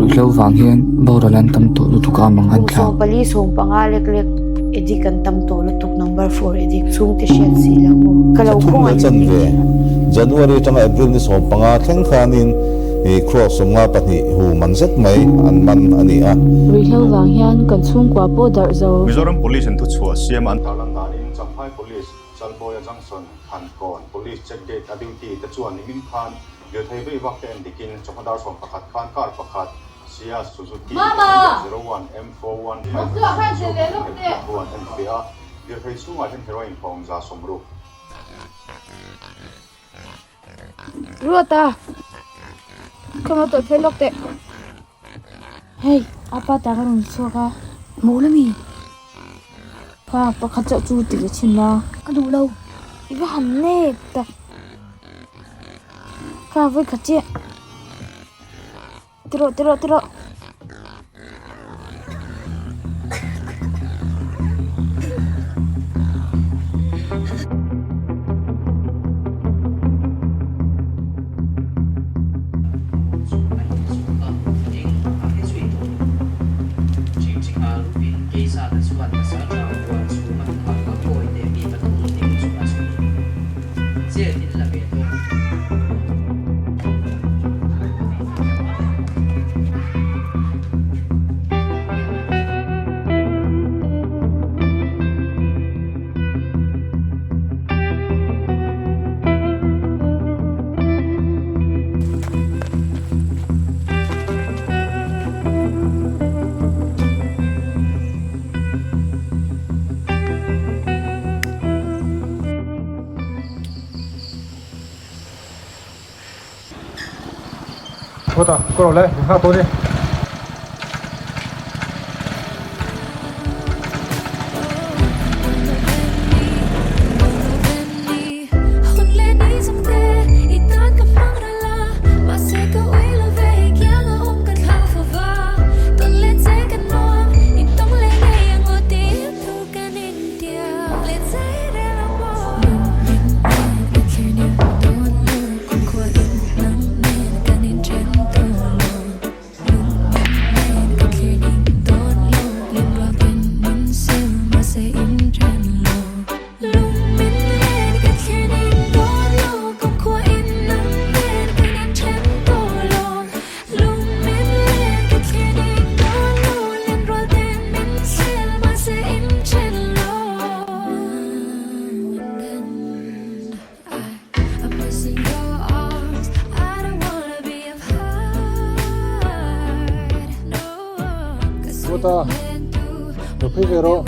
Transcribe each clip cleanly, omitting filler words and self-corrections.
Ruihhlo vang hian boral an tam tawh lutuk a mang an thlak. Sawmpali sawmpanga lek lek addict an tam tawh lutuk number four addict chhungte hriat si lo maw ka lo Thla thum leh khawngaih chanve, January atanga April ni 15 thleng khanin Cross 52 hu man zet mai an man a ni a. Ruihhlo vang hian kan chhungkua pawh darh zo. Mizoram Police in thuchhuah siam an tarlan danin Champhai Police Chalbawia Junction, Thankawn, Police Check Gate a duty te chuan nimin khan lirthei vei vak te en dikin chawhma dar 11 khan car pakhat Ciaz Suzuki 01 M 4156 chu hel thu an en fiah a, lirthei chhungah hian heroin thawm 160. Ruata, Khawma tawlh phei lawk teh. Hei, apa ta ka rawn chhuak a. Mawl a mi? Pa, pakhat chauh chu ti ve chhin la. Ka duh lo, i va han nek tak. Ka vawi khat chiah. Ti rawh, ti rawh, ti rawh. Chhuatah ka rawh le, min nghak dawn e. Ruata, lo phei ve rawh.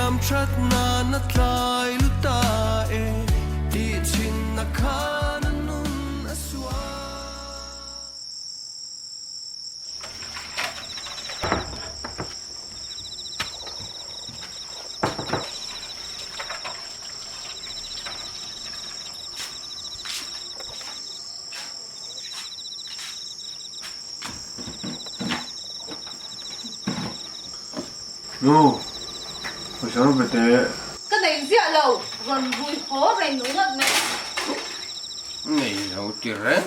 Siam that nan a tlai lu ta e tih chhin a khan a nun a sual. Nu, pawisa rawh be teh. Ka nei ziah lo, rawn rui haw reng ringawt mai. Nei lo ti reng.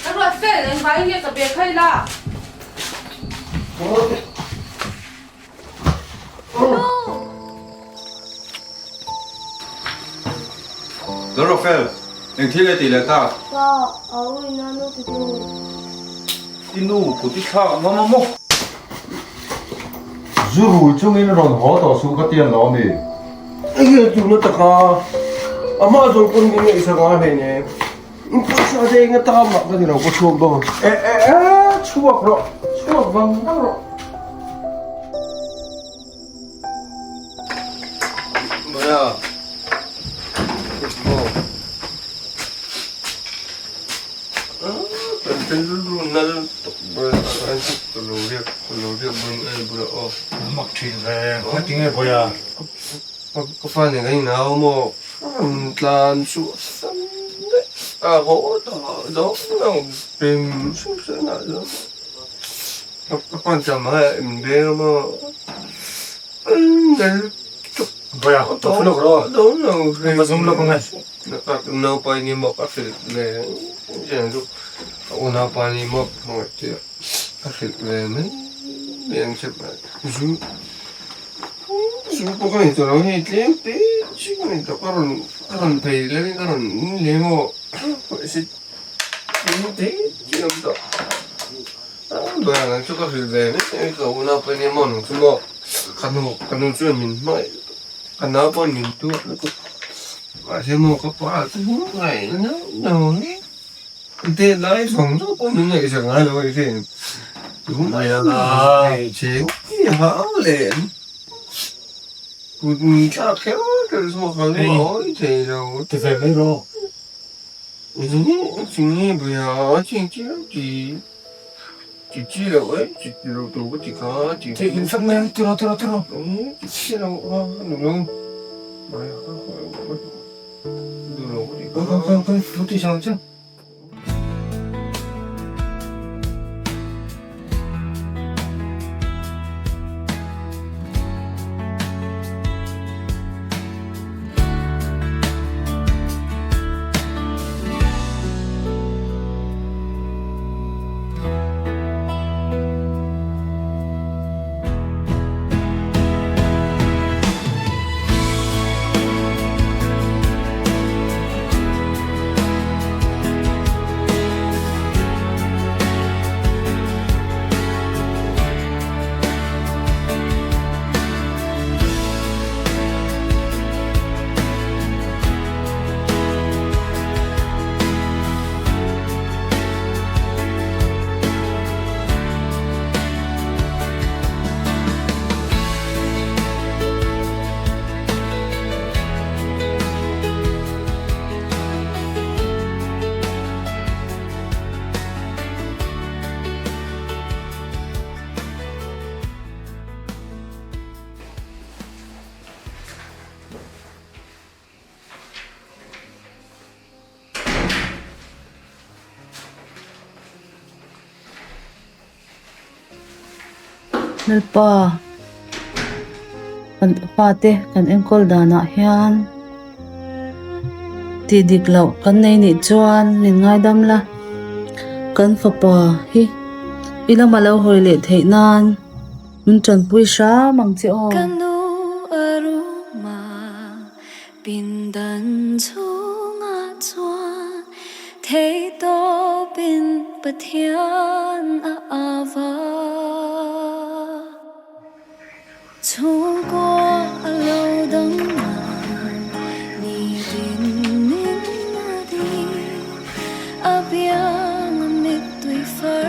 Ka ruat fel engvai nge ka bag kha ila? Lo ruat fel, eng thil nge tih leh ta? Pa, a u in a nu ti tu. I nu kut i thlak ngam a maw? Zu rui chungin rawn haw tawh suh ka ti an lo ami? Enge tuna taka amah zawng pawn min ngaihsak a hleinem. In pawisa te enga ta mah ka ni lo ka chhuak dawn. E e e chhuak rawh chhuak vang vang rawh. Maya maw. Mak thin ve, ngati nge vawi a? Ka fa nen kan inau maw? An tlan chu a sam daih a, haw ta zawng zawng pem hrim hrim ah chuan ka pa chuan mahse min beng a maw? Vawi a, ka phu lawk rawh, ka zum lawk ang e. Naupai ni maw ka hrilh ve chiang chu ka unaupa ni maw hmangaih ka hrilh ve mai mai ang che zu zu pawh ka nei tawh lo hei tlem te chi ka nei tawh ka rawn ka rawn phei leh ka rawn leh maw tlem te chi a awm tawh a chu ka hrilh ve mai mai ka unaupa ni maw nang chu maw ka nu ka nu chuan min hmangaih Ka nau pawh min tuar lutuk. Mahse maw ka pa chu ngaih nauh nauh hi te lai zawng zawng pawh min ngaihsak ngai lo a ni. Tunah hmeichhe hi hang leh kut min thlak kher kher chu ka lu a awi thei lo. Ti ve mai rawh. Tinge bia ching chiang ti. Ti chi loh e, ti ti lo tur ka ti kha ti. Thei in fek mai ang, ti rawh ti rawh ti rawh. Ti chi loh a, ka duh lo. Duh lo ka ti kha. Kal kal kal, lo ti sang che. Lalpa, kan fate kan enkawl danah hian tih dik loh kan nei nih chuan min ngaidam la, kan fapa hi i lama lo hawi leh theih nan min tanpui hram ang che aw. Ka nu a ruma Pindan chhungah chuan theihtawpin Pathian a ava. Chhungkaw a lo dang ngai ni din min a ding a biang a mittui far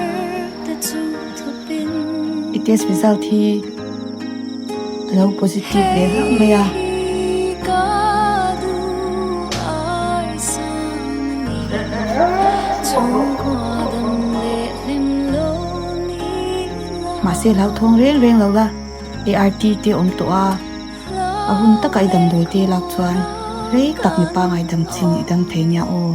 te chu thawpin. I test result hi a lo positive ve hlauh mai a. Mahse hlauthawng reng reng lo la. ART te awm tawh a, a hun taka i damdawi te lak chuan rei tak mipa ngaidam chin i dam thei nia aw.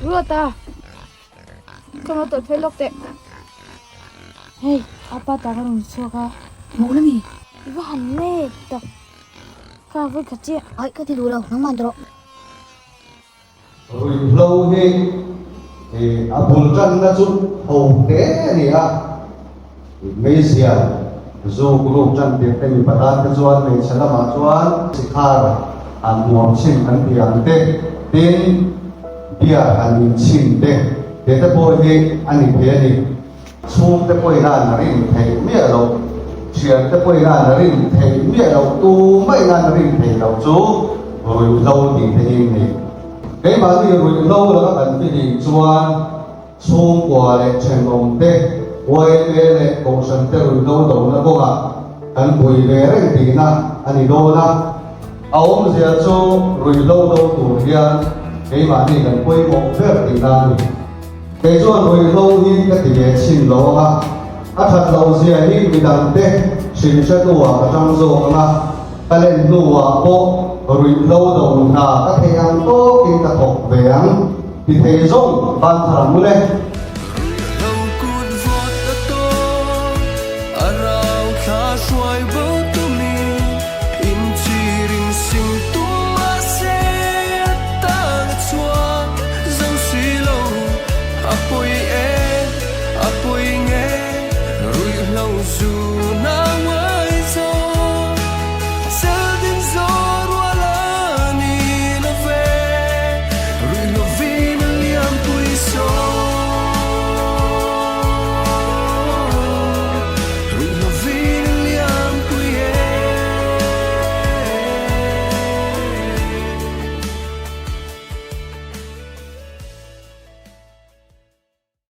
Ruata, ka lo tawlh phei lawk teh. Hei, apa ta ka rawn chhuak a. Hmuh la mi? I va han nek tak. Ka vawi khat chiah. Aih, ka ti duh lo, nangmah an ti rawh. Ruihhlo hi a bul tanna chu ho hle a ni a, hmeichhia zuk ruk tan tir te mipa tan te chuan hmeichhe lamah chuan sikhar an nuam chhin an ti ang te, tin beer an in chhin te, he te pawh hi a ni thei a ni. Chhungte pawhin an rin theih miah loh, thiante pawhin an rin theih miah loh, tumah an rin theih loh chu ruihhlo tih te hi a ni. Keimahni ruihhlo laka kan fihlim chuan chhungkua leh thenawmte, yma leh kohhrante ruihhlo dona kawngah kan pui ve reng tihna a ni dawn a. A awmzia chu ruihhlo do tur hian keimahni kan pawimawh ber tihna a ni. Kei chuan ruihhlo hi ka ti ve chhin lo ang a, a that loh zia hi midangte hrim hre hnuah ka tang zawk ang a, ka len hnuah pawh ruihhlo do hna ka theih ang tawkin ka thawk ve ang ti thei zawng ban thar ang mawle.